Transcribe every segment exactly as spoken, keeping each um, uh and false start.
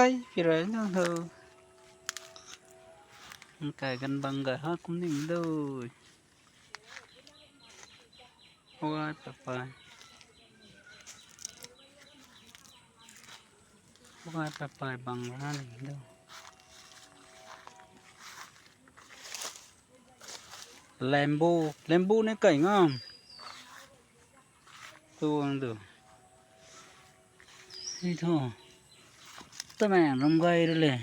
Ai, pirai na ho. Kai gan bang ga ha kum ning do. Oi, papai. Oi, papai bang ha ning do. Lembu, lembu ne kai ngam. Tuang du. Ni tho. Tamang ram gai ru le.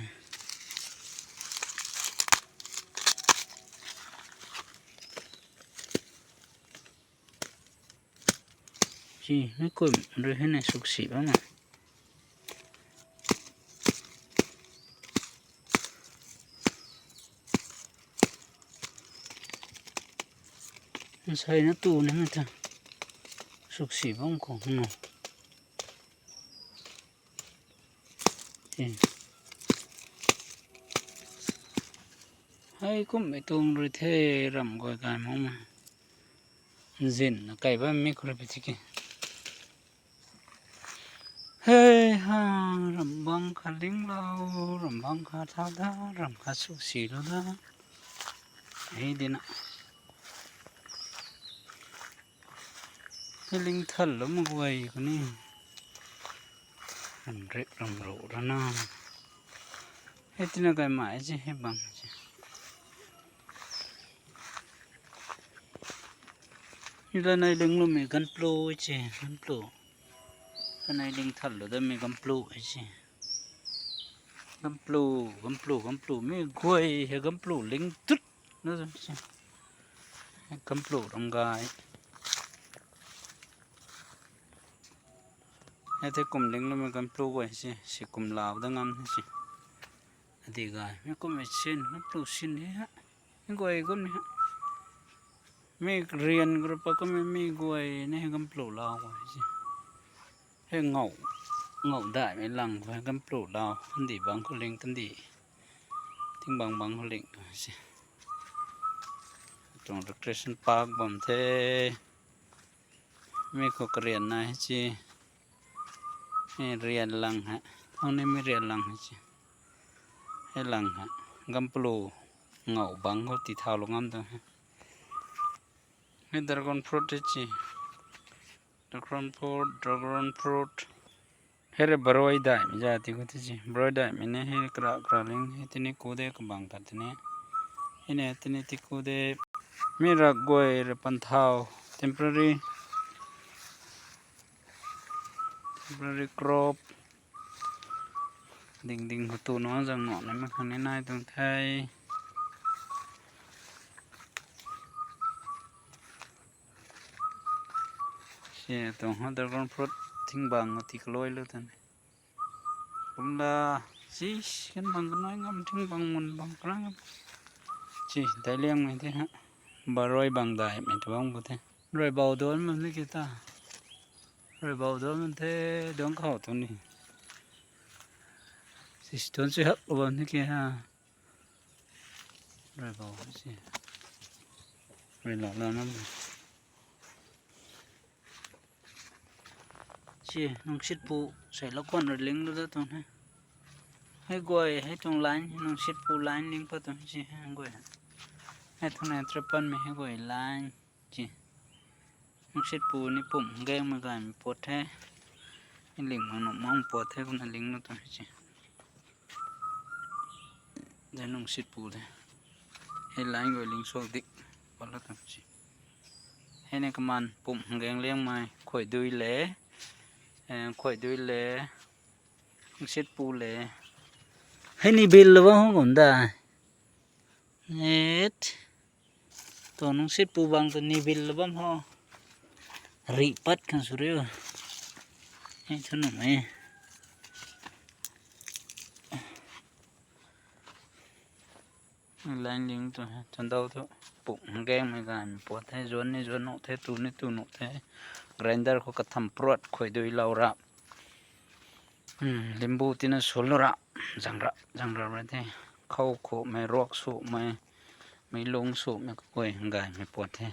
Chi, mi kum ru hei ne suksi bam ma. Nsei na tu ni mi ta. Suksi bam khou hna. Hei kum mei tuang rui the ram guay kai mak ma. Nzin na kai bam mi khou rui pi tiki. Hei ha, ram bang kha linglou, ram bang kha thau da, ram kha suksi lou da. Hei di na. Hei ling thal lou ma guay khou ni. Ram rip ram ru rana. Hei tina kai mai chi, hei bang chi. Hei la nai ling lou mei ganplu chi, ganplu. Kanei ling thal lou da mei ganplu chi. Ganplu, ganplu, ganplu. Mi guay hei ganplu ling tut. Na chi. Ganplu ram gai. Hei the kum ling lou mei ganplu guay si, si kum lau da ngam si. Adi gai, mi kum mei sin, ganplu sin he ha. Mi guay kum ni ha. Mi rian group pa kum mei mi guay ni ganplu lau guay si. Hei ngau, ngau dai mei lang khou ganplu lau, kandih bang khou ling kandih. Ting bang bang khou ling si. Tuang recreation park bam the. Mi khou karian nai chi. Mi rian lang ha. Thang ni mi rian lang ha chi. Hei lang ha. Ganplu ngau bang khou ti thau lou ngam tu. Hei dragon fruit hei chi. Dragon fruit, dragon fruit. Hei rui baroi daihmei za ti khou ti chi. Baroi daihmei ni hei kra kra ling hei tini ku de kabang ta tini. Hei ni tini ti ku de. Mi rak guay rui pan thau. Temporary. Temporary crop. Ding ding khou tu nuang zang nuang ni mak khang ni nai tuang the. Si tuang ha dragon fruit thing bang ti kaloi lou tan. Kumna, si, kan bang kanoi ngam thing bang mun bang kra ngam. Si, dai liangmei the ha. Baroi bang daihmei tu bang bu the. Rui bau duan man ni ki ta. Rui bau duan man the duang khou tu ni. Si, si tuan si hak bam ni ki ha. Rui bau si. Rui lau lau nam. Si, nungsitpu, sei lou khwan rui ling lou da tuang he. Hei guay, hei tuang line, nungsitpu line ling pat tuang si, hei guay. Hei tuang na trapanmei hei guay line, si. Nungsitpu ni pum gaengmei gaymei pat the. Hei ling mak nuh mak pat the, kumna ling lou tuang si. Zai nungsitpu de. Hei line guay ling suak dik. Pat lou tuang si. Hei ni kaman pum gaeng liangmei, khuaidui le, eh, khuaidui le, nungsitpu le. Hei ni bil lou bam hou kum da. Net. Tuang nungsitpu bang tu ni bil lou bam hou. Rih pat khang sw riu. Hei thu nuh e. Line ling tu, chandau thu, pum gaengmei gaymei pat the, zuan ni zuan nuh the, tu ni tu nuh the, grinder khou katham pruat khuaidui lou ra. Limbu tina sul ra, zang ra, zang ra ra the, khou khumei, ruak sumei, mei lung sumei kaguay gaymei pat the.